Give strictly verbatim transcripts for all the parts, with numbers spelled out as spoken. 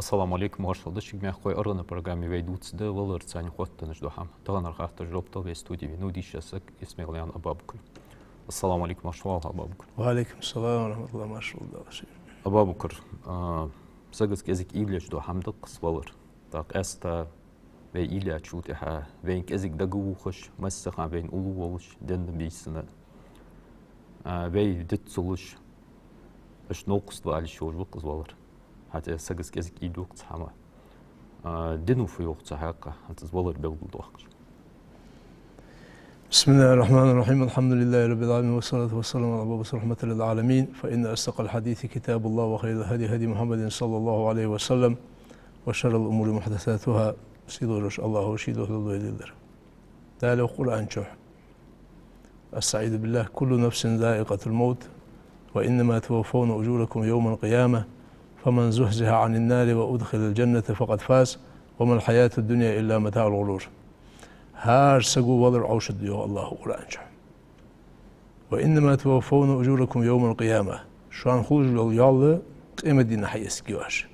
Ассаламу Ӏалайкум, маршал да шуга, мехкахой. Аргана программе вай дувцаргда валарца цхьана хоттаденна дола хӀама. Таханара хаттараш лоаттадергда вай студе. Ну, дийша саг, Исмаил-Ян Абабукар. Ассаламу Ӏалайкум, маршал Абабукар. Ва Ӏалайкум салам ва рахьматуллахӀ, маршал да шуга. Абабукар, а, сагаца кӀезига уйла еш дола хӀама да-кх из валар. ТӀаккха къаьстта вай уйла яьчул тӀехьагӀа вайна кӀезига дага вувхаш, массахана вайна уллув волаш, денна, бийсанна, а, вай диц ца луш, иштта новкъост ва аьлча йолаш ва-кх из валар. ХӀаьта сагаца кӀезига уйла ю-кх цу хӀаман. А, дино фу йоах цу хьакъехьа, хӀанз из валар белгалдоахаш? بسم الله الرحمن الرحيم. الحمد لله رب العالمين، والصلاة والسلام على المبعوث رحمة للعالمين، فإن أصدق الحديث كتاب الله، وخير الهدي هدي محمد صلى الله عليه وسلم، وشر الأمور محدثاتها. Сийлахь волча АллахӀа ший духьал дойла лелар. Дала йоах Къуръан чу: أستعيذ بالله: كل نفس ذائقة الموت، وإنما توفون أجوركم يوم القيامة، فمن زحزح عن النار وأدخل الجنة فقد فاز، وما الحياة الدنيا إلا متاع الغرور. ХӀара саго валар Ӏовшаргда, йоах АллахӀа Къуръан чу. وإنما توفون أجوركم يوم القيامة. Шоана хулаш йола ял къематдийнахьа хьаэцаргья оаш.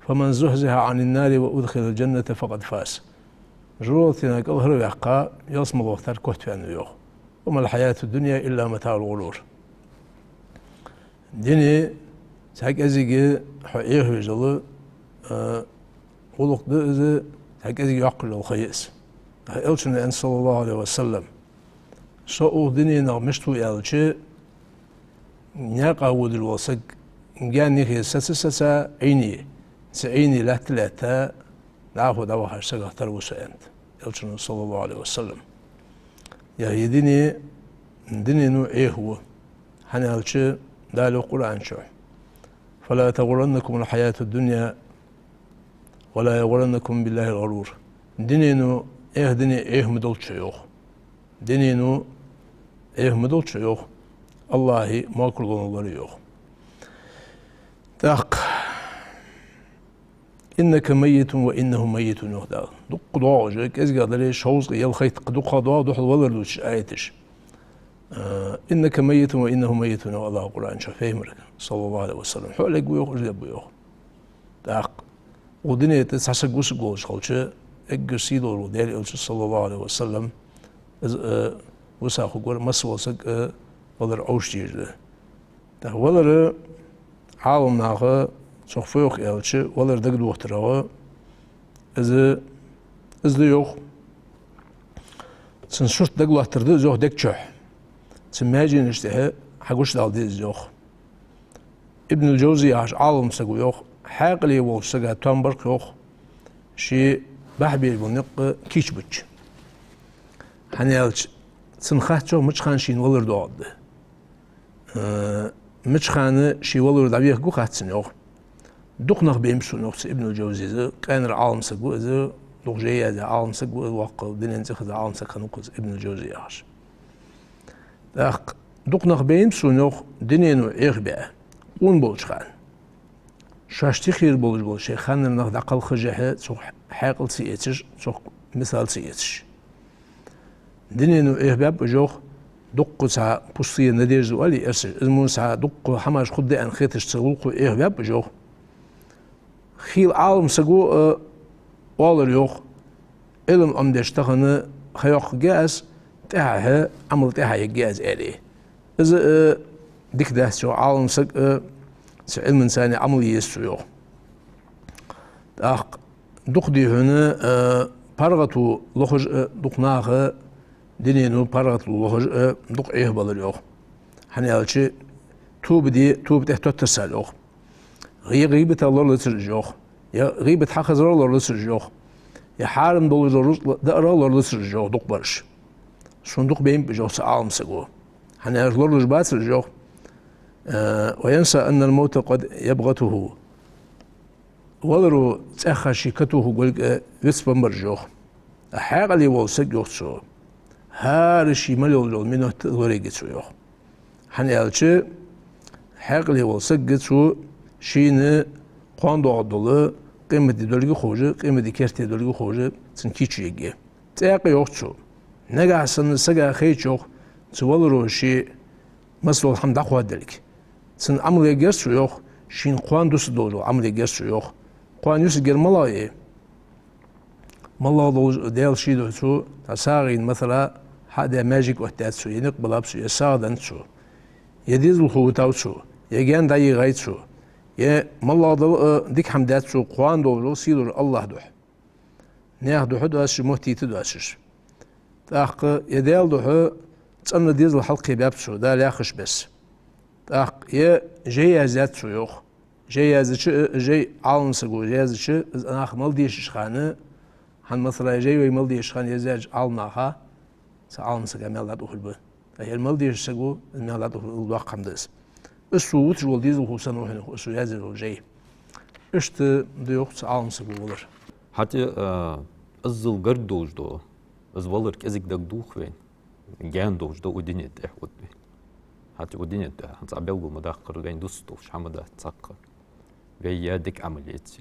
فمن زحزح عن النار وأدخل الجنة فقد فاز. ЖожагӀатенах кӀалхара ваьккха, ялсмала вахийтар котваьннав, йоах. وما الحياة الدنيا إلا متاع الغرور. Дуне цхьа кӀезига хьо Ӏехавеш йола, а, гӀулакх да из, цхьа кӀезига йоаккхаш йола ха я из. Элчано аьннад, صلى الله عليه وسلم: со укх дуненах мишта ва аьлча, наькъа водаш вола саг гаьна юхе саца-саца Ӏийне, цу Ӏийне лаьтта-лаьтта, дӀахо дӀавахача сагах тара ва со, аьннад Элчано, صلى الله عليه وسلم. Е дуне, дунено Ӏехаву, хӀана аьлча Дала йоах Къуръан чу: فلا تغرنكم الحياة الدنيا ولا يغرنكم بالله الغرور. Дунено, эх, дуне Ӏеха ма долда шо, йоах. Дунено Ӏеха ма долда шо, йоах, АллахӀа мокарлонаш лорае, йоах. ТӀаккха: إنك ميت وإنهم ميتون, йоах Дала. Дукха доагӀаш, кӀезигагӀа дале, шовзткъеи ялхайтта-кх дукха доагӀа духьал валар дувцаш аяташ. А, إنك ميت وإنهم ميتون, йоах АллахӀа Къуръан чу Пайхамарга, صلى الله عليه وسلم. Хьо а лергва, йоах, уж а лергба, йоах. ТӀаккха укх дунен тӀа цхьа саг вусаргволаш хилча, эггара сийлахь волча Даьла Элчано, صلى الله عليه وسلم, из, э, вуса хургвар, масса вола саг, э, валар Ӏовшадеш да. ТӀаккха валар, Ӏаламнаха цох фу йоах аьлча, валар дагадохийтарах, из, из да, йоах, цун сурт дагалоаттар да из, йоах, дег чу. Цун маьженаш тӀа хьагучадала деза из, йоах. Ибн аль-Джавзи яхаш Ӏалам саг ва, йоах, хьаькъале волча сага тоам бар-кх, йоах, ше бахьа безаш бола никъ кийчбича. ХӀана аьлча цунна хац, йоах, мича хана шийна валар доагӀаргда. Э, мича хана ше валаре дӀавехаргва хац цунна, йоах. Дукха нах бейнаб сона, йоах, цу Ибн аль-Джавзес, къаьнара Ӏалам саг ва из, дукха жай яздаь Ӏалам саг ва из, воккха дунен цӀи хеза Ӏалам саг хиннав-кх из, Ибн аль-Джавзи яхаш. ТӀаккха дукха нах бейнаб сона, йоах, дунено Ӏехабаь, къона болча хана. Шоашта юхера болаш бола, шоай ханнара нах дӀакхалхашехь, цох хьаькъал ца эцаш, цох мисал ца эцаш. Дунено Ӏехабаьб уж, йоах, дукха цхьа пустые надежды оал эрсаша, из мо цхьа дукха хӀамаш хургда аьнна хеташ, цу гӀулакхо Ӏехабаьб уж, йоах. Хийла Ӏалам саго, э, оалар, йоах, Ӏилма Ӏомадеш тахан ха йоаккхаргья аз, тӀехьагӀа Ӏамал тӀехьа ергья аз, аьле. Из, э, дика дац, йоах, Ӏалам саг, э, цу Ӏилманца Ӏамал е еза цо, йоах. ТӀаккха дукха дий хьона, э, паргӀато лохаш а, дукха наха дунено паргӀато лохаш а дукха Ӏехабалар, йоах. ХӀана аьлча тоба де, тоба тӀехьа тоттар цар, йоах. Е гӀийбатах лоралацар уж, йоах. Е гӀийбат хьахазарах лоралацар уж, йоах. Е хьарам долаш дола рузкъа даарах лоралацар уж, йоах, дукхабараш. Сона дукха бейнаб уж, йоах, цу Ӏалам саго. ХӀана аьлча лоралуш бацар уж, йоах. Э, وينسى أن الموت قد يبغته. Валаро цӀаьхха ше катохаргволга, э, вицбеннабар уж, йоах. Хьаькъале вола саг, йоах цо, хӀара ше мел йолаш йола минот а лораергья цо, йоах. ХӀана аьлча хьаькъале вола саг, цо шийна кхоана доагӀаргдола къематди долга ховш а, къематди керте долга ховш а, цунна кийчо ергья. ЦӀаькха а, йоах цо, нагахьа санна сага хайча, йоах, цу валаро ший масса дола хӀама дӀакхоадалга, цун Ӏамал ергьяр цо, йоах, шийна кхоана дусаргдолаш дола Ӏамал ергьяр цо, йоах, Кхоана юсаргьяр малагӀа я? МалагӀа долаш Даьла ший духьа цо, цхьа сагӀийна масала, хьа а даь маьждиг оттадаьд цо, е никъ биллаб цо, е сагӀа деннад цо, е дезалхо витав цо, е гаьна дӀайийгӀай цо, е малагӀа дола а дика хӀама даьд цо, кхоана долаш дола сийлахь АллахӀа духьа. Наьха духьа доацаш, моттийта доацаш. ТӀаккха е Даьла духьа цӀена дезал хьалкхебаьб цо, Дала яхача беса. ТӀаккха е жай яздаьд цо, йоах. Жай яздича а, жай Ӏалам саго яздича, из нах мел дешача хана, хӀана, масала, жай вай мел дешача хана яздаьча Ӏалам наха, цу Ӏалам сага маьл дӀатӀахьоргба. ТӀаккха ер мел дешача саго из маьл дӀатӀахьоргва, доккха хӀама да из. Из цо вуташ вола дезалхо санна ва хьона, из цо яздаь вола жай. Иштта да, йоах, цу Ӏалам саго валар. ХӀаьта, а, иззал гарга долаш дола, из валар кӀезига дагадох вайна, гаьна долаш да укх дунен тӀа, укх дунен. ХӀаьта укх дунен тӀа, хӀанз цхьа белгал ма даккхара, вайна дус долаш хӀама дац цхьаккха. Вай яь дика Ӏамал яц.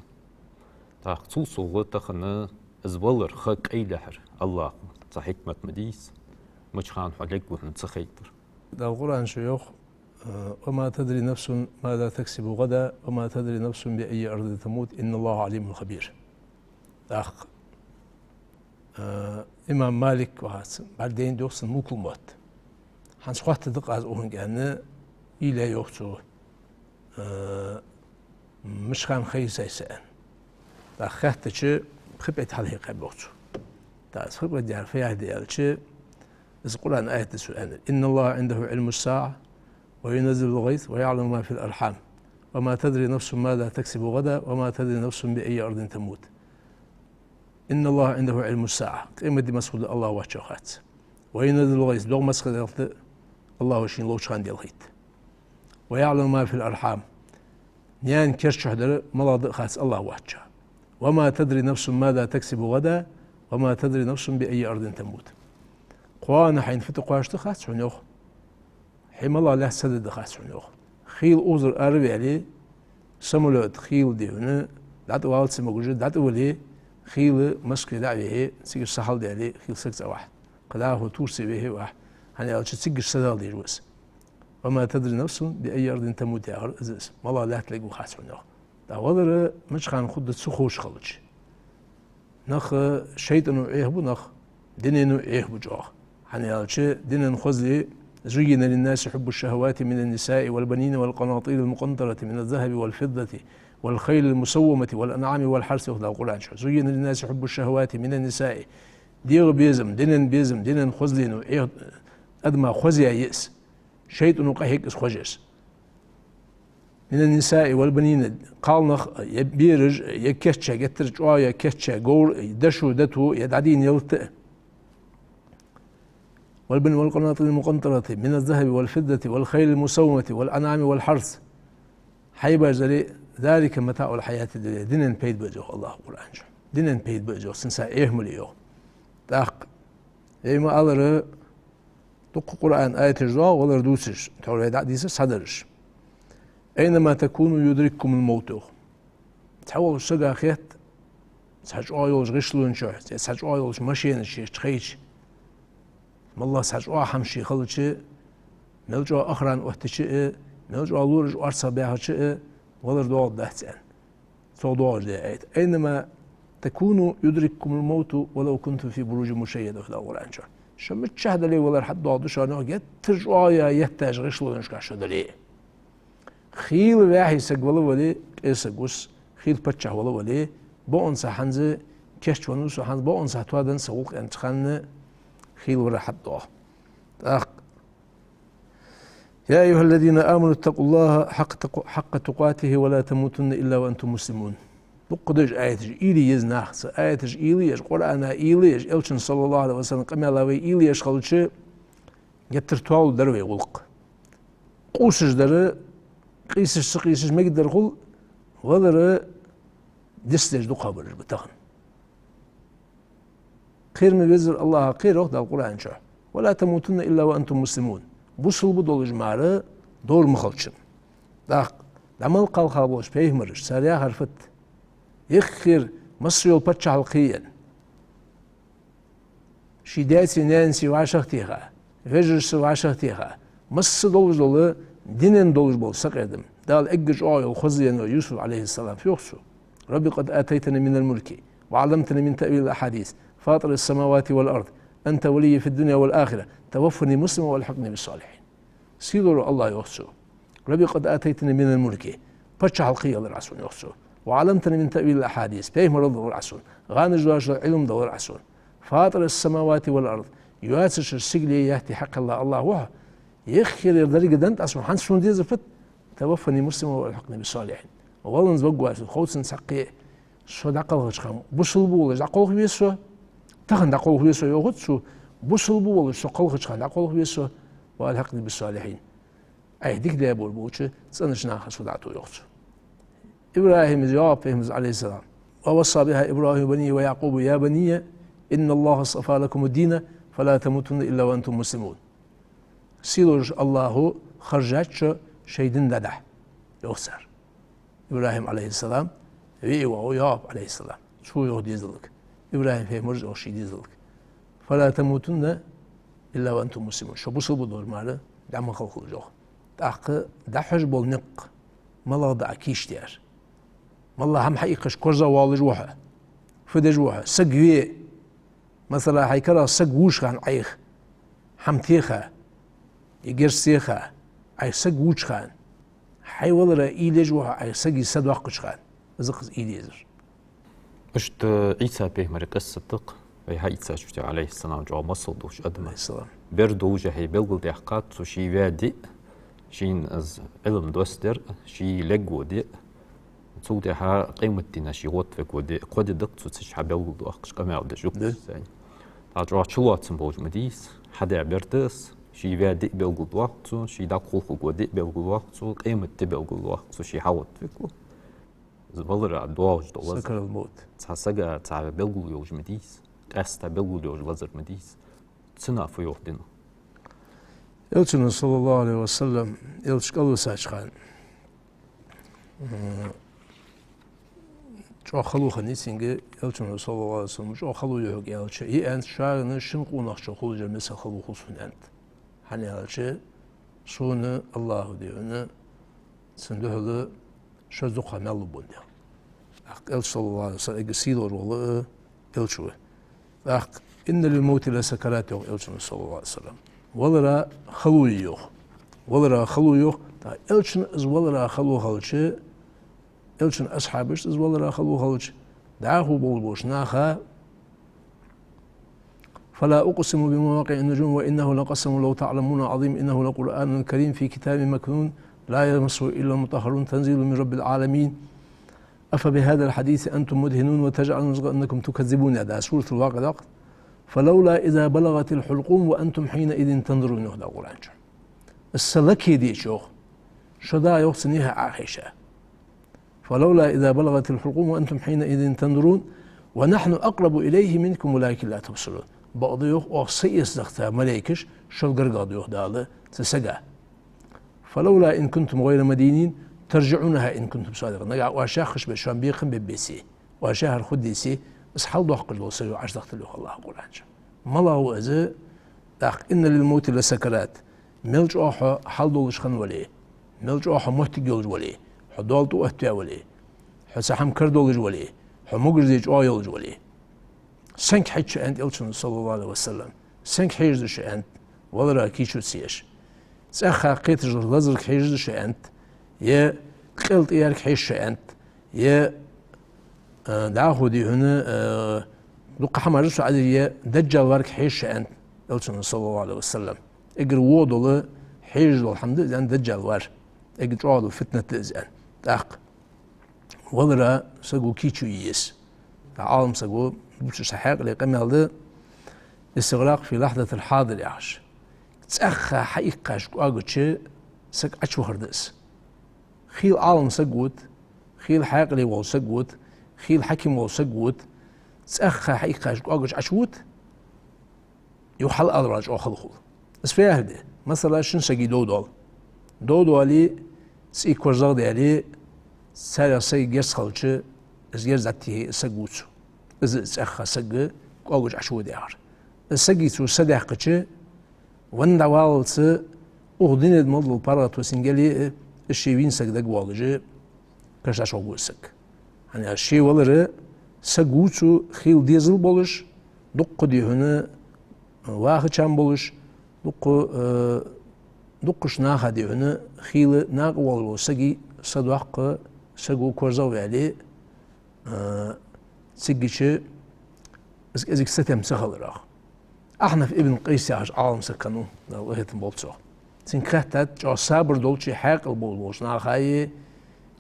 ТӀаккха цул совгӀа тахан из валар ха къайлаяхьар АллахӀа цхьа хьикмат ма дий из, мича хана хьо лергва хьона ца хайтар. Дала Къуръан чу йоах: «وما تدري نفس ماذا تكسب غدا، وما تدري نفس بأي أرض تموت، إن الله عليم خبير». ТӀаккха, а, имам Малик вахац, бӀаргадайнад, йоах, цун Мулкул-Мовт. ХӀанз хоаттаргда-кх аз укхунга, аьнна, уйла йий, йоах цо, а, мишта хана хайр сай са, аьнна. ТӀаккха хаьттача, пхи пӀатт хьалххе кхаьб, йоах цо. ТӀаккха из пхи пӀатт яр фу яхилга да аьлча, из Къуръан аят да цо аьннар: «إن الله عنده علم الساعة وينزل الغيث ويعلم ما في الأرحام وما تدري نفس ماذا تكسب غدا وما تدري نفس بأي أرض تموت». «إن الله عنده علم الساعة». Къематди масса хургда АллахӀа воацачоа хац. «وينزل الغيث», догӀа масса хургда АллахӀа шийна ловча хана делхийт. «ويعلم ما في الأرحام». Наьна керта чу дар малагӀа да хац АллахӀа воацачоа. «وما تدري نفس ماذا تكسب غدا، وما تدري نفس بأي أرض تموت». Кхоана хьайна фу тӀакхоачаргда хац хьона, йоах. Хьо малагӀа лаьтта садергда хац хьона, йоах. Хийла укхазара ара а ваьле, самолёт хийла дийна, дӀатӀавала ца могаш, дӀатӀавале, хийла Москве дӀа а вихье, цигара сахьал даьле, хийла саг цӀавахь. КхыдӀахо Турце вихье а вахь, хӀана аьлча цигара садала дезаш ва из. «وما تدري نفس بأي أرض تموت», яхар из да. МалагӀа лаьтта лергва хац хьона, йоах. ТӀаккха валар мича хана хургда ца ховш хилча. Нах, шайтӀано Ӏехабу нах, дунено Ӏехабу чӀоагӀа. ХӀана аьлча дунен хозал: «زين للناس حب الشهوات من النساء والبنين والقناطير المقنطرة من الذهب والفضة والخيل المسومة والأنعام والحرث», йоах Дала Къуръан чу. «زين للناس حب الشهوات من النساء». ДегӀа безам, дунен безам, дунен хозал, ну, э, адама хозъяь я из. ШайтӀано къахьег из хозъяр. «من النساء والبنين», кхалнах, е бераш, е кийчъяь, геттара чӀоагӀа кийчъяь говр, дошо, дото, е дӀадийна ялат а. «والبن والقناطير المقنطرة من الذهب والفضة والخيل المسومة والأنعام والحرث». Хьайбаш дале, «ذلك متاع الحياة الدنيا», дунен пайда ба из, йоах АллахӀа Къуръан чу. Дунен пайда ба из, йоах, цунца Ӏехабале, йоах. ТӀаккха, вай ма аллара, дукха Къуръан аяташ да валар дувцаш, тхьовра вай дӀа а дийцар цхьадараш. «أينما تكونوا يدرككم الموت», йоах. Цхьа волча сага хет, цхьа чӀоагӀа йолча гӀишлон чу, е цхьа чӀоагӀа йолча машина чу, е чу хайча, моллагӀа цхьа чӀоагӀа хӀама ше хилча, мел чӀоагӀа охрана оттача а, мел чӀоагӀа лораш орцагӀбаьхача а, валар доагӀаргдац, аьнна. Цо доагӀаш да аят. «أينما تكونوا يدرككم الموت ولو كنتم في بروج مشيدة», йоах Дала Къуръан чу. Шо миччахьа дале, валар хьатӀадоагӀаргда шоана, йоах, геттара чӀоагӀа етта гӀишлонашка шо дале. Хийла ваьхий саг вала вале, къе саг ва из, хийла паччахь вала вале, бокъонца хӀанз кийчвенна ва со, хӀанз бокъонца тоаденна са гӀулакх, аьннача хана хийла валар хьатӀадоагӀа. ТӀаккха: «يا أيها الذين آمنوا اتقوا الله حق تق-، حق تقاته ولا تموتن إلا وأنتم مسلمون». Дукха да уж аяташ, уйла е еза наха. Цу аяташ уйла еш, Къуръана уйла еш, Элчан, صلى الله عليه وسلم, къамаьла вай уйла еш хилча, геттара тоалургдар вай гӀулакх. Къувсаш дар, къийсаш, ца къийсаш мегаргдар хул, валар дицдеш дукхагӀбараш ба тахан. Кхераме Везар АллахӀа кхера, йоах Дала Къуръан чу: «ولا تموتن إلا وأنتم مسلمون». Бусалба долаш мара довр ма хилча. ТӀаккха дӀа мел кхалхагӀа болча пайхамараш, цар яхар фуд? Иххера масса йола паччахьал кхеена, ший даьцеи наьнацеи вӀашагӀтеха, вежарашца вӀашагӀтеха, масса долаш дола, дунен долаш бола сакъердам. Дала эггара чӀоагӀа йола хоза ена Юсуф, عليه السلام, фу йоах цо? رب قد آتيتني من الملك وعلمتني من تأويل الأحاديث فاطر السماوات والأرض أنت ولي في الدنيا والآخرة توفني مسلما وألحقني بالصالحين. Сийлора АллахӀа, йоах цо. رب قد آتيتني من الملك, паччахьалкхе елар Ӏа сона, йоах цо. وعلمتني من تأويل الأحاديث, пайхамарал далар Ӏа сона, гӀанаш доацаш дола Ӏилма далар Ӏа сона. فاطر السماوات والأرض, йоацача сигалеи яхьтеи хьакхелла АллахӀ ва хьо. Еххера деррига деннад Ӏа сона, хӀанз сона дезар фуд? توفني مسلما وألحقني بالصالحين. Валланза варгвар со, ховцанза цхьаккха, со дӀакхалхача хана бусалба волаш дӀакхалхаве со, тахан дӀакхалхаве со, йоахац цо, бусалба волаш со кхалхача хана дӀакхалхаве со, وألحقني بالصالحين. Ӏайха дика даь болча цӀенача нахах со дӀатоху, йоах цо. ИбрахӀима из йоах, пайхамара, عليه السلام: ووصى بها إبراهيم بنيه ويعقوب يا بني إن الله اصطفى لكم الدين فلا تموتن إلا وأنتم مسلمون. Сийлора АллахӀа хержад шо шоай дина дӀадахьа, йоах цар. ИбрахӀим, عليه السلام, ве воӀ ва, Якъуб, عليه السلام, цо йоах дезалга. ИбрахӀим пайхамара йоах ший дезалга: فلا تموتن إلا وأنتم مسلمون. Шо бусалба долаш мара дӀа ма кхалхалаш, йоах. ТӀаккха дӀахьош бола никъ малагӀа да Ӏа кийчдаьр? МаллагӀа хӀама хьаийккхаш корзагӀвоалаш ва хьо, фу деш ва хьо, саг ве, масала, хьай карагӀ саг вувш хана Ӏайха, хӀама теха, е герз теха, Ӏайха саг вувча хана, хьай валара уйла еш ва хьо Ӏайха сага са доаккхача хана, из укхаза уйла езар. Иштта Ӏийса пайхамара къисса да-кх, вай хьаийцача, عليه السلام, чӀоагӀа масал долаш адам. عليه السلام. Бер долаш хье белгалдаьккхад цо ший ваь диъ, шийна из Ӏилма доссадар, ший лергвола диъ, цул тӀехьагӀа къематдийнахьа ший гӀоттавергвола диъ, кхо ди да-кх цо цу чу хьабелгалдоаккхаш, къамаьл деш, жугтий. Да. ТӀаккха чӀоагӀа чулоацам болаш ма дий из, хьадаь бер да из, ший ваь диъ белгалдоаккх цо, ший дӀакхалхаргвола диъ белгалдоаккх цо, къематди белгалдоаккх цо, ший хьагӀоттавергвола. Из валара доагӀаш дола лазар. سكر الموت. Цхьан сага цхьа белгало йолаш ма дий из, къаьстта белгало йолаш лазар ма дий из. Цунах фу йоах дина? Элчано, صلى الله عليه وسلم, элча кӀалвисача хана, м, чӀоагӀа хало хиннай цунга, Элчано, صلى الله عليه وسلم, чӀоагӀа хало я хьога аьлча, из аьннад: шоана шин къонахчох хулаш яр миссел хало хул сона, аьннад. ХӀана аьлча, сона АллахӀа, дий хьона, цунна духьала шозза дукха маьл лургба, аьннад. ТӀаккха Элча, صلى الله عليه وسلم, эггара сийлора вола, э, Элча ва. ТӀаккха: إن للموت لسكرات, йоах Элчано, صلى الله عليه وسلم. Валара хало я, йоах. Валара хало я, йоах. ТӀаккха Элчана из валара хало хилча, Элчан асхьабашта из валара хало хилча, дӀахо болаш болча наха: فلا أقسم بمواقع النجوم وإنه لقسم لو تعلمون عظيم إنه لقرآن كريم في كتاب مكنون لا يمسه إلا المطهرون تنزيل من رب العالمين أفبهذا الحديث أنتم مدهنون وتجعلون رزقكم أنكم تكذبون, яха да, Суратуль-Вакъиа да-кх. فلولا إذا بلغت الحلقوم وأنتم حينئذ تنظرون, йоах Дала Къуръан чу. Из са лакхе дича, йоах, шо дӀа, йоах, цу наьха Ӏохайша. فلولا إذا بلغت الحلقوم وأنتم حينئذ تنظرون ونحن أقرب إليه منكم ولكن لا تبصرون. Бакъда, йоах, оаха са эца дахта малейкаш шул гаргагӀа да, йоах Дала, цу сага. فلولا إن كنتم غير مدينين ترجعونها إن كنتم صادقين. Нагахь оаш яххаш бе, шоана бекхам бе беце, оаш яхар хургдеце, из хьалдоаккхаш дола са Ӏодахийтал, йоах АллахӀа Къуръан чу. МалагӀа ва из? ТӀаккха: إن للموت لسكرات. Мел чӀоагӀа хьо хьалдолаш хинна вале, мел чӀоагӀа хьо моттиг йолаш вале, хьо доал тӀаоттаваь вале, хьо цхьа хӀама карадолаш вале, хьо могаш-зе чӀоагӀа йолаш вале. Сенга хьежача, аьннад Элчано, صلى الله عليه وسلم, сенга хьежаш да шо, аьннад, валара кийчо ца еш. ЦӀаьхха кхеташ долча лазарга хьежаш да шо, аьннад, е къел тӀаярга хьежаш да шо, аьннад, е, э, дӀахо, дий хьона, э, дукха хӀамаш да цу Ӏаьдале, е даджал варга хьежаш да шо, аьннад Элчано, صلى الله عليه وسلم. Эггара вогӀа дола, хьежаш дола хӀама да из, аьннад, даджал вар. Эггара чӀоагӀа дола фитнат да из, аьннад. ТӀаккха валара саго кийчо е еза. ТӀаккха Ӏалам саго дувцаш цхьа хьаькъале къамаьл да, الاستغراق في لحظة الحاضر яхаш. ЦӀаьхха хьаиккхаш кӀоагача саг Ӏочувахар да из. Хийла Ӏалам саг вуд, хийла хьаькъале вола саг вуд, хийла хьаким вола саг вуд, цӀаьхха хьаиккхаш кӀоагача Ӏочувуд, юха хьалалавар чӀоагӀа хала хул. Из фу яхилга да? Масала, шин сагий дов доал. Дов доале, цӀий корзагӀдаьле, царех сага герз хилча, из герз дӀатехе, из саг вувц. Из цӀаьхха саг кӀоагача Ӏочувуд яхар. Из сагий цо са даьккхача, венна дӀаваллалца, укх дунен тӀа мел дола паргӀато цунга яле а, из ше вийна саг дагавоалаш, каша дӀачувоагӀаргва из саг. ХӀана аьлча ший валар саг ва цо хийла дезал болаш, дукха дий хьона вахача болаш, дукха, э, дукхача наха дий хьона хийла накъавоалаш вола сага са доаккха, саго корзагӀваьле, э, цигача из кӀезига сатем ца хиларах. Ахьнаф ибн Къайс яхаш Ӏалам саг хиннав, Дала къахетам болба цох. Цунга хаьттад, чӀоагӀа сабар долча, хьаькъал болаш болча нахаи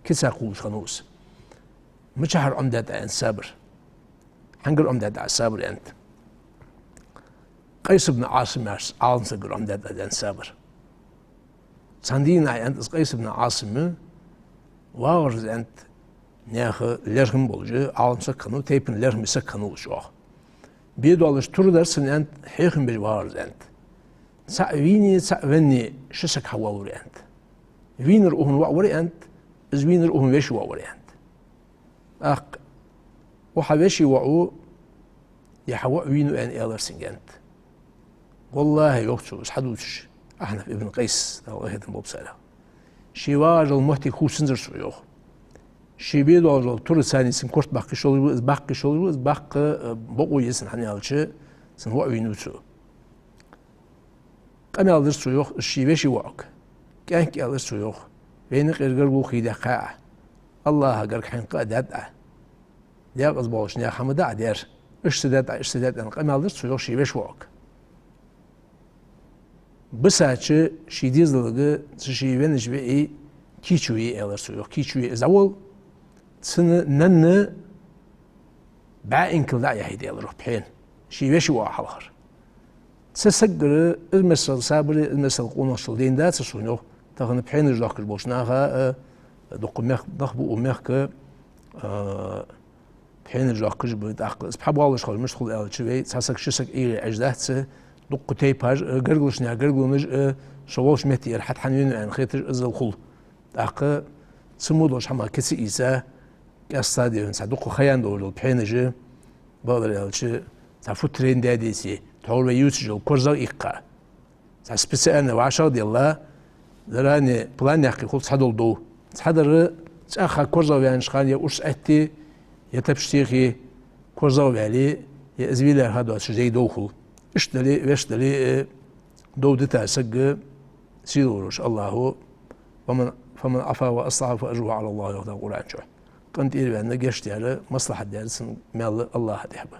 кица кхувлаш хиннав из. Мичахьара Ӏомадаьд Ӏа, аьннад, сабар? Хьангара Ӏомадаьд Ӏа сабар, аьннад. Къайс ибн Ӏасим яхача Ӏалам сагагара Ӏомадаьд Ӏа, аьннад, сабар. Цхьан дийнахьа, аьннад, из Къайс ибн Ӏасим вагӀар из, аьннад, наьха лерхӀам болаш, Ӏалам саг хиннав, тайпан лерхӀаме саг хиннав из чӀоагӀа. Бе долаш тур дар цунна, аьннад, хьехам беш вагӀар из, аьннад. ЦаӀ вийна, цаӀ венна ши саг хьавоалавир, аьннад. Вийнар укхун воӀ вар, аьннад, из вийнар укхун веший воӀ вар, аьннад. ТӀаккха: «Укх хьа веший воӀо е хьа воӀ вийнав?» — аьнна, аьлар цунга, аьннад. «ВаллахӀи, — йоах цо, из хьадувцаш, Ахьнаф ибн Къайс, Дала къахетам болба царех, — ший вагӀаш йола моттиг хувцанзар цо, — йоах. — Ший бе долаш йола тур царна цун корта баккха йиш йолаш ва, из баккха йиш йолаш ва, из баккха, э, бокъо я цун, хӀана аьлча цун воӀ вийнав цо». Къамаьл дир цо, йоах, из ший веший воӀага. КӀаьнк аьлар цо, йоах: «Вайна юкъера гаргало хийдаьккхай Ӏа. АллахӀа гарга хьайна къа а даьд Ӏа. Декъаза болча наьха хӀама да Ӏа даьр. Иштта даьд Ӏа, иштта даьд Ӏа», — аьнна, къамаьл дир цо, йоах, ший веший воӀага. Бисача ший дезалга цу ший веннача веий кийчо йий, аьлар цо, йоах, кийчо йий, из дӀаволла. Цун нанна бӀаь инкал дӀа а яхьийта, аьлар, йоах, пхьена, ший веший воӀа хьалхара. Цу сагагара из миссел сабари из миссел къонахчалли дайна дацар сона, йоах, тахан пхьенаш доахкаш болча наха, а, дукха мех-, нах ба укх мехка, а, пхьенаш доахкаш ба. ТӀаккха из пхьа боалаш хилча мишта хул аьлча, вай цхьа саг ши саг ӀийгӀе Ӏеш дац, дукха тайпаш, а, гаргалашта гаргалонаш, а, со волча метте ер хьатӀахьа хьан венав аьнна хеташ, иззал хул. ТӀаккха цу мо долча хӀамах кица ийца, къаьстта дий хьона цхьа дукха ха яьнна долаш дола пхьенаш, бакъдар аьлча, цхьа футтарен даьдеце, тхьовра вай ювцаш йола корзагӀ иккха, цхьа специально вӀашагӀделла, заранее план яьккхе хул цхьадола дов. Цхьадар цӀаьхха корзагӀваьннача хана е урс Ӏетте, е тапча техе корзагӀваьле, е из ве лаьрхӀа доацаш дей дов хул. Иштта дале, вешта дале, э, дов дита саг, сийлахь волча АллахӀо: «فمن، فمن عفا وأصلح فأجره على الله», — йоах Дала Къуръан чу. КъинтӀера ваьнна гешт даьр, маслахьат даьр, цун маьл АллахӀа тӀехьа ба.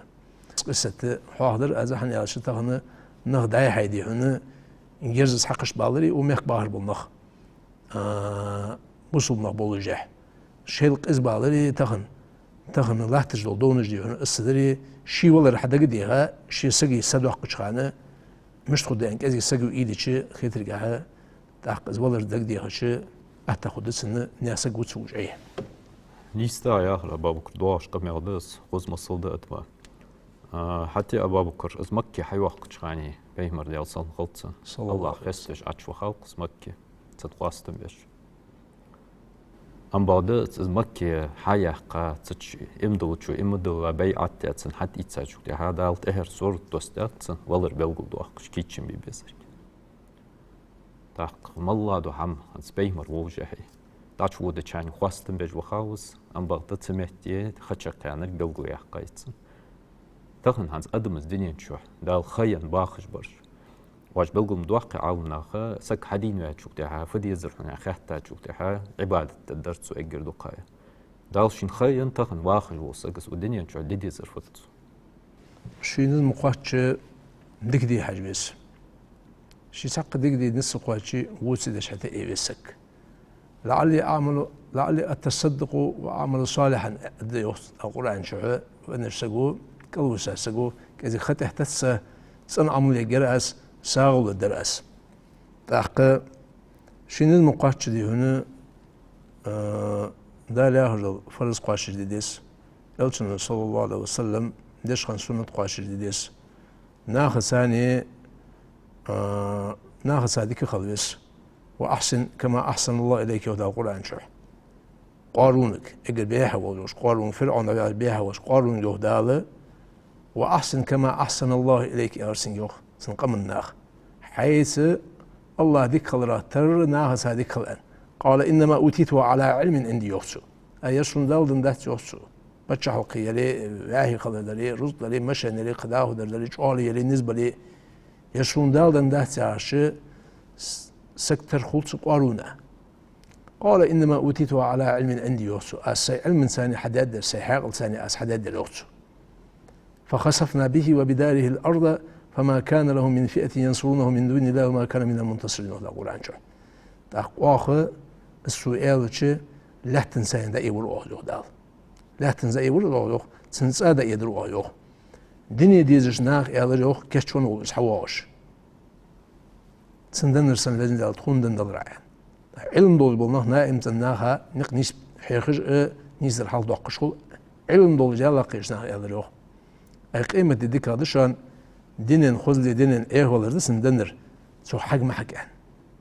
Къиссат хьоахадаьр аз, хӀана аьлча тахан нах дӀай-хьай дий хьона герзаца хьакхаш балари, укх мехка бахаш бола нах, а, бусалба нах болашехь. Шоайла къиза балари тахан, тахан латташ дола довнаш дий хьона, из ца дари, ший валар хьадагадеха, ший сага са доаккхача хана, мишта хургда аьнна кӀезига саго уйла йича, хетаргахьа, тӀаккха из валар дагадехача, атта хургда цунна, наьха саг ва цо уж Ӏе. Нийса да яхар, Абабукр, доагӀаш къамаьл да из, хоза масал да адамий. А, хӀаьта, Абабукр, из Макка хьайоаккхача хана, Пайхамар, Даьла салам хилда цунна, саллаллахӀу ӀалайхӀи ва саллам, Аллахӏ хеставеш Ӏочувахав-кх из Макка, цу ткъоастам беш. Амма бакъда, из Макка хьаяьккха, цу чу иман диллачо иман дилла, байӀат даь, цунна хьатӀаийцачул тӀехьагӀа Дала тӀехьара сурат доссадаьд цун, валар белгалдоаккхаш, кийчо бе безарг. ТӀаккха малла да хӀама, хӀанз Пайхамар волашехь, дӀачуводачарна хоастам беш вахав из, амма бакъда цу метте ха чакхъяьннарг белгалъяьккхай цунна. Тахан хӀанз адамаш дунен чу Дала ха енна бахаш бараш, оаш белгал ма доаккхий, Ӏаламнаха, саг хьадийна ваьчул тӀехьагӀа, фу дезар хьона аьнна хаьттачул тӀехьагӀа, Ӏибадат дергдар цо эггара дукхагӀа. Дала шийна ха енна тахан вахаш вола саг, из укх дунен чу де дезар фуд цо? Ший низ ма кхоачча дика де хьажа веза. Ший цхьаккха дика де низ ца кхоачче, воча деш хьатӀаэ веза саг. «لعلي أعمل، لعلي أتصدق وأعمل صالحا», — да йоах Къуръан чу, веннача саго, кӀалвиса саго, кӀезига ха тӀехьа тесса, цӀена Ӏамал ергьяр аз, сагӀа лургдар аз. ТӀаккха ший низ ма кхоачча дий хьона, а, Дала яхаш дола фарз кхоачашде деза, Элчано, саллаллахӀу ӀалайхӀи ва саллам, деш хинна суннат кхоачашде деза. Нахаца, а, нахаца дика хила веза. «وأحسن كما أحسن الله إليك», — йоах Дала Къуръан чу. Къарунага, эггара бӀехьа волаш, Къарун, ФирӀавн ваьлча бӀехьа волаш, Къарунага йоах Дала: «وأحسن كما أحسن الله إليك», — аьлар цунга, йоах, цун къаман наха. Хьайца АллахӀ дика хиларах тарра нахаца дика хила, аьнна. «قال إنما أوتيته على علم عندي», — йоах цо. А ер сона Дала денна дац, йоах цо. Паччахьалкхе яле, ваьхий хилар дале, рузкъа дале, машен яле, кхы дӀахо дар дале, чӀоагӀал яле, низ бале, ер сона Дала денна дац яхаш, с-, саг тара хул цу Къарунах. قال إنما أوتيته على علم عندي, йоах цо. Аз сай Ӏилманца хьадаьдар, сай хьаькъалца аз хьадаьдар, йоах цо. فخسفنا به وبداره الأرض فما كان له من فئة ينصرونه من دون الله وما كان من المنتصرين, йоах Дала Къуръан чу. ТӀаккха оаха, из цо аьлча, лаьттанца дӀаайвар оаха, йоах Дала. Лаьттанца дӀаайвар оаха, йоах, цун цӀа дӀаайдар оаха, йоах. Дуне дезаш нах, аьлар, йоах, кийчвенна волаш хьавоагӀаш. Цун деннар санна, Везан Дала, тхона денна далар Ӏа, аьнна. Ӏилма долаш бола нах, наӀим цӀена наха никъ нийса хьехаш а, нийсдар хьалхадоаккхаш хул. Ӏилма долаш, Даьлах кхераш нах, аьлар, йоах. Ай къематди дикагӀа да шоана, дунен хозал, дунен Ӏехавалар да цун деннар, цох хьаг ма хьага, аьнна.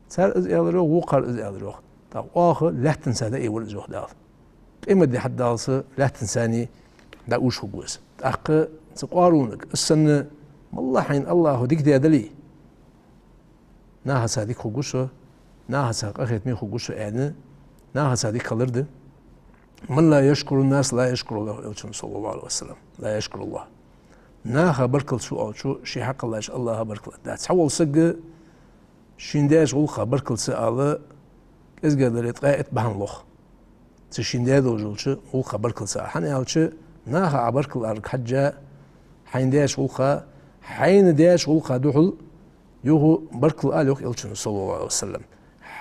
Цар из аьлар, йоах, вокхар из аьлар, йоах. ТӀаккха оаха лаьттанца дӀаайвар из, йоах Дала. Къематди хьадаллалца лаьттанца дӀаувш хургва из. ТӀаккха цу Къарунага: из санна, моллагӀа хьайна АллахӀа дика даь дале, нахаца дика хургва со, нахаца къахетаме хургва со, аьнна, нахаца дика хилар да. من لا يشكر الناس لا يشكر الله, Элчано, صلى الله عليه وسلم, لا يشكر الله. Наха баркал ца оалачо ший хьакъ латташ АллахӀа баркал латтадац. Цхьавола саг шийна даьча гӀулакха баркал ца ала, кӀезигагӀа дале, ткъаь итт бахьан лох цу шийна даь долча гӀулакха баркал ца ала. ХӀана аьлча, наха Ӏа баркал аларга хьежжа, хьайна даьча гӀулакха, хьайна даьча гӀулакха духьал юха баркал ала, йоах Элчано, صلى الله عليه وسلم.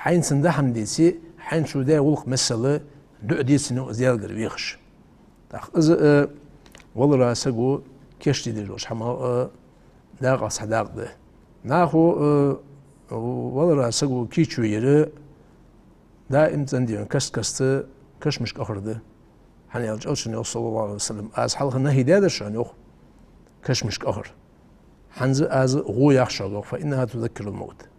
Хьайна цунна даа хӀама деце, хьайна цо даь гӀулакх миссел дуӀа де цунна, йоах, из Даьлагара вехаш. ТӀаккха из, э, валара саго кийчде дезаш долаш хӀама, э, дакъа цхьа дакъа да. Нахо, э, валара саго кийчо яр даим цӀенде хьона каст-каста кашамашка ахар да. ХӀана аьлча Элчано йоах, صلى الله عليه وسلم: аз хьалха нахьи даьдар шоана, йоах, кашамашка ахар. ХӀанз аз гӀо ях шуга, йоах, فإنها تذكر الموت.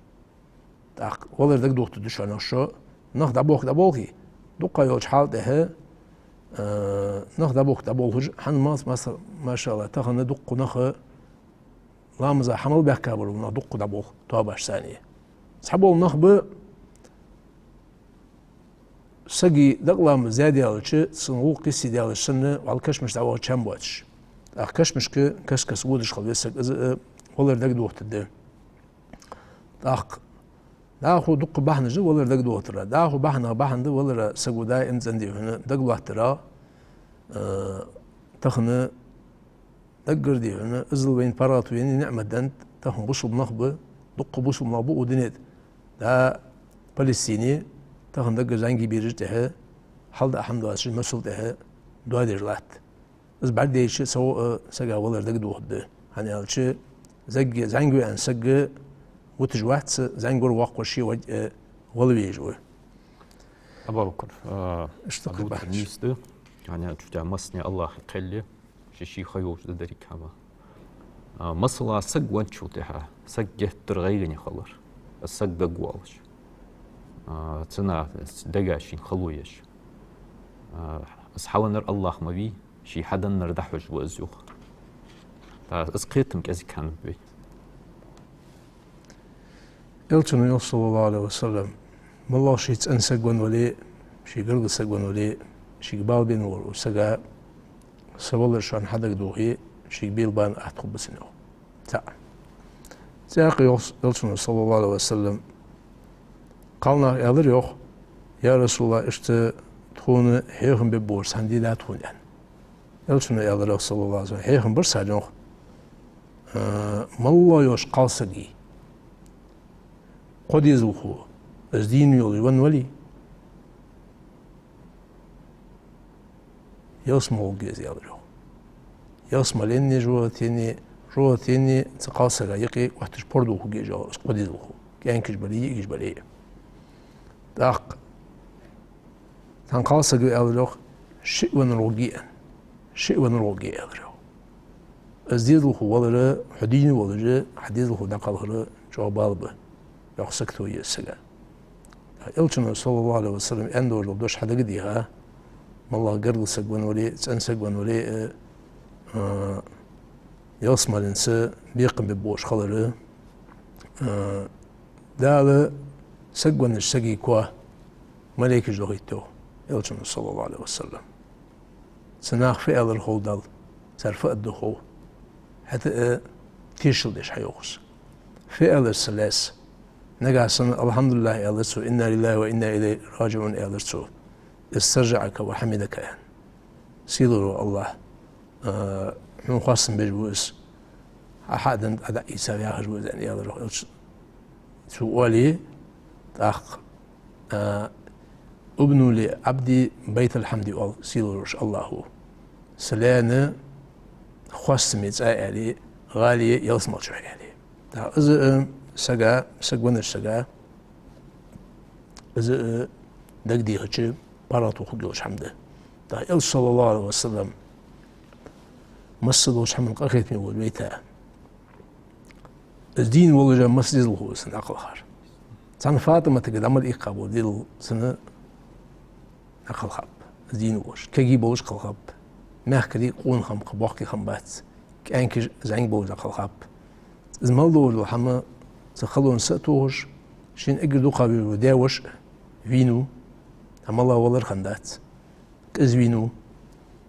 ТӀаккха валар дагадохийтаргда шоана, йоах, шо нах дӀабохка дӀаболхе, дукха йолча хьала тӀехьа, э, нах дӀабохка дӀаболхаш, хӀанз мас-, мас-, машаллахӀ, тахан дукха нах ламаза хьа мел баьхка бар, нах дукха дӀаболх тоабаш санна. Цхьабола нах ба, сага дакъа ламаз даь даьлча, цун гӀулакх йисте даьлча санна, вӀалла кашамашка дӀаваха чам боацаш. ТӀаккха кашамашка каст-каста водаш хила веза саг, из, э, валар дагадохийтаргда. ТӀаккха дӀахо дукха бахьанаш да валар дагадохийтара. ДӀахо бахьанех бахьан да валара саго даим цӀенде хьона дагалоаттара, э, тахан даггара дий хьона, иззал вайна паргӀато енна ниӀмат деннад, тахан бусалба нах ба, дукха бусалба нах ба укх дунен тӀа. ДӀа Палестине тахан даггара зӀамига бераш тӀехьа, хьалдаа хӀама доацаш, масал тӀехьа доадеш латт. Из бӀаргадайча, цхьавола сага валар дагадохаргда. ХӀана аьлча, зӀамига, зӀамига ва аьнна саг вуташ вац, зӀамига вар воккха ва, ше ваь, э, вала везаш ва. Абу-Бакр, а, иштта кхы дувцар бахьанаш нийса да. ХӀана аьлча, массане АллахӀа кхел я, ше ший ха йолаш да деррига хӀама. А, масала, саг венначул тӀехьагӀа, саг геттара гӀайгӀане хилар, саг дагавоалаш, а, цунна дега шийна хало еш, а, из хьавеннар АллахӀ ма вий, ше хьаденнар дӀахьош ва из, йоах. ТӀаккха из кхетам кӀезига хиннаб вай. Элчано йоах, صلى الله عليه وسلم: моллагӀа ший цӀена саг венна вале, ший гаргара саг венна вале, шийга бала бенна волча сага са валар шоана хьадагадохе, шийга бела бана атта хургба цунна, йоах. ТӀаккха цхьаькха йоах Элчано, صلى الله عليه وسلم, кхалнаха аьлар, йоах: يا رسول الله, иштта тхона хьехам бергболаш цхьа ди да тхона, аьнна. Элчано аьлар, йоах, صلى الله عليه وسلم, хьехам бар цар, йоах, а, моллагӀа йолча кхалсага кхо дезалхо, из дийна йолаш венна вале, ялсмала гӀоргья из, аьлар, йоах. Ялсмален а, жожагӀатен а, жожагӀатен а цу кхалсага юкъе отташ пордув хургья уж, йоах, из кхо дезалхо, кӀаьнкаш бале, йиӀигаш бале. ТӀаккха цхьан кхалсаго аьлар, йоах: шиъ веннар гӀоргья, аьнна. Шиъ веннар гӀоргья, аьлар, йоах. Из дезалхо валар, хьо дийна волаш, хьа дезалхо дӀакхалхар чӀоагӀа бала ба, йоккха сагото я из сага. Элчано, صلى الله عليه وسلم, аьнна долаш дола дош хьадагадеха, моллагӀа гаргара саг венна вале, цӀена саг венна вале, э, э, ялсмаленца бекхам бергболаш хилар, э, Дала саг веннача сага коа малейкаш дохийт, йоах. Элчано, саллаллаху Ӏалайхи ва саллам. Цу наха фу аьлар хов Далла, цар фу аргда хов. ХӀаьта а тешал деш хьайоах из. Фу аьлар цо Ӏалайхи ссалам? Нагахьа санна «Алхьамдулиллахь» аьлар цо, «Инна лиллахьи ва инна илайхьи раджиӀун» аьлар цо. «ИстарджаӀака ва хьамидак», аьнна. Сийлахь вола АллахӀ, а, хьона хоастам беш ва из. Хьа хьаденна Ӏа дӀаийца ваьхаш ва из, аьнна, аьлар йоах Элчано. Цо оале, тӀаккха, а: «Ибну ли Ӏабди байтал хьамди», оал сийлахь волча АллахӀо. Са лаьна хоастама цӀа, аьле, гӀалий ялсмале чу, аьле. ТӀаккха из, а, сага, саг веннача сага, из, а, дагадехача паргӀато хургйолаш хӀама да. ТӀаккха Элча, саллаллаху Ӏалайхи ва саллам, масса долча хӀаман къахетаме волаш вайта. Из дийна волаш а масса дезалхо ва цунна дӀакхалхар. Цхьан ФатӀиматага дӀа мел иккха бола дезал цунна дӀакхалхаб. Из дийна волаш, кегий болаш кхалхаб. Мехкарий къона хам, кхы боккхий хам бац. КӀаьнкаш, зӀамигаш болаш дӀакхалхаб. Из мел долаш дола хӀама цу халонца а тохаш, шийна эггара дукха везаш вола даь-воша вийнав, амма валар хиннадац. Къиза вийнав.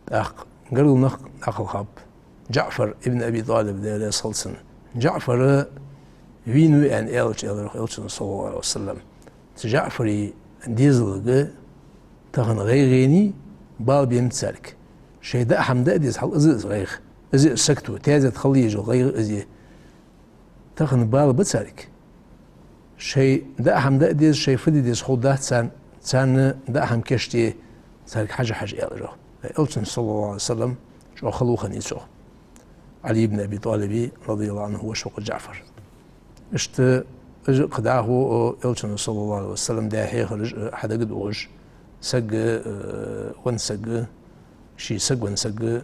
ТӀаккха гаргара нах дӀакхалхаб. ДжаӀфар ибн Аби ТӀалиб, Даьла раьза хилва цунна. ДжаӀфар вийнав аьнна аьлча, аьлар йоах Элчано, саллаллаху Ӏалайхи ва саллам, цу ДжаӀфара дезалга тахан гӀайгӀа еннай, бала беннаб царга. Шоай даа хӀама даа деза хьал, из а из гӀайгӀа. Из а сагото, тезет хила езаш йола гӀайгӀа из я. Тахан бала ба царга. Шоай даа хӀама даа деза, шоай фу де деза ховргдац царна, царна даа хӀама кийчде царга хьажа-хьажа, аьлар йоах. Элчано, саллаллаху Ӏалайхи ва саллам, чӀоагӀа хало хиннай цох. Ӏали ибн Аби ТӀалиба, радияллаху Ӏанху, воша ва-кх ДжаӀфар. Иштта из а кхы дӀахо, о, Элчано, саллаллаху Ӏалайхи ва саллам, даь хьехараш а хьадагадоагӀаш, саг, э, венна саг, ший саг венна саг,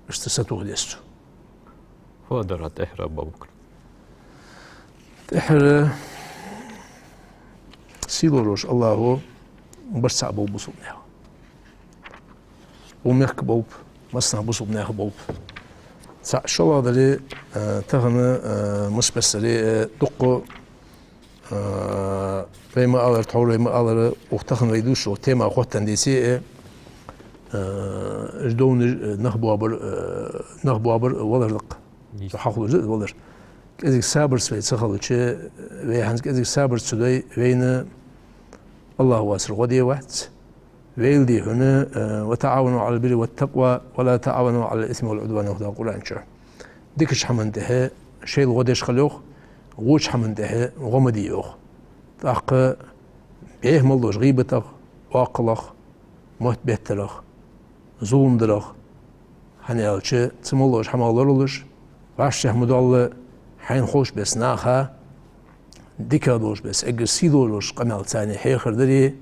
иштта сатоха деза цо. Фу дар тӀехьара, Абу-Бакр? ТӀехьара сийлахь волча АллахӀо барт цхьа болба бусалба наьха. Укх мехка болба, массанахьа бусалба наьха болба. Цхьа шоллагӀа дале, а, тахан, а, мишта бессаре, а, дукха, а, вай ма аллара, тхьовра вай ма аллара, укх тахан вай дувцаш йолча тема хоттаденна деце а, а, уж довнаш, а, нах боабар, а, нах боабар валар да-кх. Дийца. Цу хьахулаш да валар. КӀезига сабарца вай ца хилча, вай хӀанз кӀезига сабарца ца дой, вайна АллахӀ воацар гӀо де вац. Вайл, дий хьона, э, «وتعاونوا على البر والتقوى ولا تعاونوا على الإثم والعدوان», йоах Дала Къуръан чу. Дикача хӀаман тӀехьа шоайла гӀо деш хила, йоах, воча хӀаман тӀехьа гӀо ма де, йоах. ТӀаккха бӀеха мел долча гӀийбатах, оаккхалах, мотт беттарах, зулам дарах, хӀана аьлча, цу мел долча хӀамах лоралуш, вӀаштӀехьа ма доалла, хьайна ховш бесса наха, дикагӀа долаш бесса, эггара сий долаш къамаьл царна хьехар дари,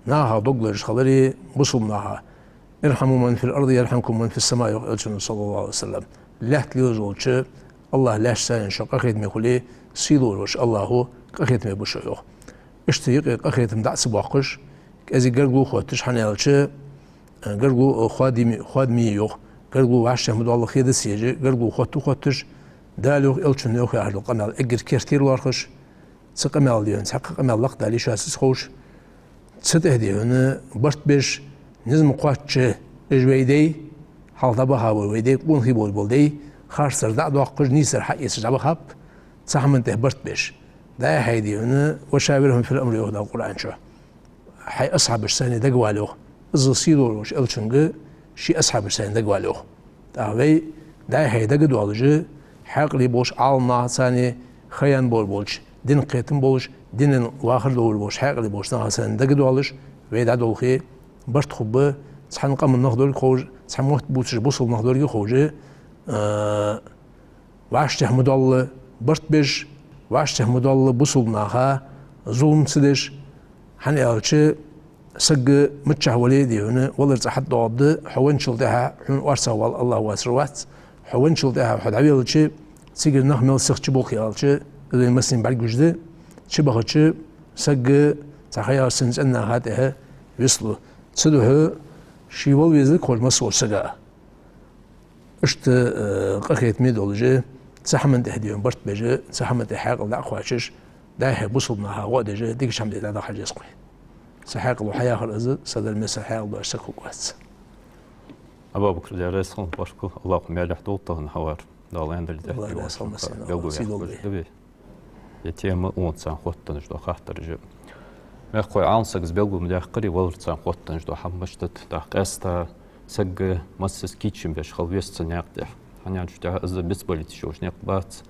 наха дог лазаш хилари, бусалба наха: «ارحموا من في الأرض يرحمكم من في السماء», йоах Элчано, саллаллаху Ӏалайхи ва саллам. Лаьтта лелаш волча АллахӀ лаьшта царна шо къахетаме хуле, сий долаш волча АллахӀо къахетаме ба шоана, йоах. Иштта юкъе къахетам дӀа а ца боаккхаш, кӀезига гаргало хотташ, хӀана аьлча, гаргало хоадаме, хоадаме я, йоах. Гаргало вӀаштӀехьа ма доалла, хеда ца еш, гаргало хотта а хотташ, Дала йоах, Элчано йоах яхаш дола къамаьл эггара керттера лоархӀаш, цу къамаьла, дий хьона, цхьаккха къамаьл лакхдале шоашца ховш, цу тӀа, дий хьона, барт беш, низ ма кхоачча, уж вай дай, хьалха дӀабаха бола вай дай, къонахий болаш бола дай, харцдар дӀа а доаккхаш, нийсар хьаэцаш дӀабахаб, цу хӀаман тӀехьа барт беш. ДӀа-хьа, дий хьона, «وشاورهم في الأمر», йоах Дала Къуръан чу. Хьай асхьабашца цхьана дагавала, йоах. Из сий долаш волча Элчанга ший асхьабашца цхьана дагавала, йоах. ТӀаккха вай дӀа-хьа дагадоалаш, хьаькъале болаш Ӏаламнаха, царна хаян болаш болча, динах кхетам болаш, динан вахар долаш болча, хьаькъале болча наха цхьана дагадоалаш, вай дӀадолхе, барт хургба, цхьан къаман нах долга ховш, цхьа мотт бувцаш бусалба нах долга ховш, а, вӀаштӀехьа ма доалла барт беш, вӀаштӀехьа ма доалла бусалба наха зулам ца деш, хӀана аьлча, саг миччахьа вале а, дий хьона, валар цӀа хьатӀадоагӀаргда, хьо венначул тӀехьагӀа хьона орцагӀвала АллахӀ воацар вац. Хьо венначул тӀехьагӀа хьо дӀавелча, цигара нах мел сиха чубулхе аьлча, из вайна массанена бӀаргагуш да. Чубахача, саг цхьа ха яьлча, цун цӀен наха тӀехьа вислу. Цудухьа ше вала везалга ховш масса волча сага. Иштта, э, къахетаме долаш, цу хӀаман тӀехьа, дий хьона, барт беш, цу хӀаман тӀехьа хьаькъал дӀа а кхоачаш, дӀа-хьа бусалба наха гӀо а деш, дикача хӀаман тӀехьа дӀадахьаш да-кх вай. Са хьаькъало хьаяхар из, са дар миссел хьаькъал доацаш саг хургвац. Абу-Бакр, Даьла раьза хилва, баркал, Аллахӏо маьлехь долда тахан хьавар. Дала аьннадале, Аллахӏ раьза хилва, массане, белгалваьккха, Аллахӏо сий долда вай. Е тема укхаза царна хоттаденна дола хаттараш. Мехкахой, Ӏалам сагаца белгал ма даьккхаре, валар царна хоттаденна дола хӀама мишта да, тӀаккха къаьстта сага массаза кийчо беш хила веза цу наькъа тӀа. ХӀана аьлча тӀехьа из бицбалийта йиш йолаш никъ бац.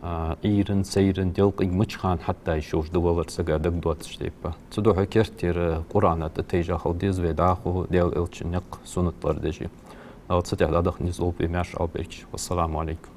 А, Ӏуйран, сайран, делкъен мича хана хьатта йиш йолаш да валар сага дагадоацача тайпара. Цудухьа керттера Къуръана тӀа тайжа хила деза вай дӀахо Даьла Элчан никъ, суннат лорадеш. Дала цу тӀа дӀадаха низ лолба вай маьрша Ӏалберча. Вассаламу Ӏалайкум.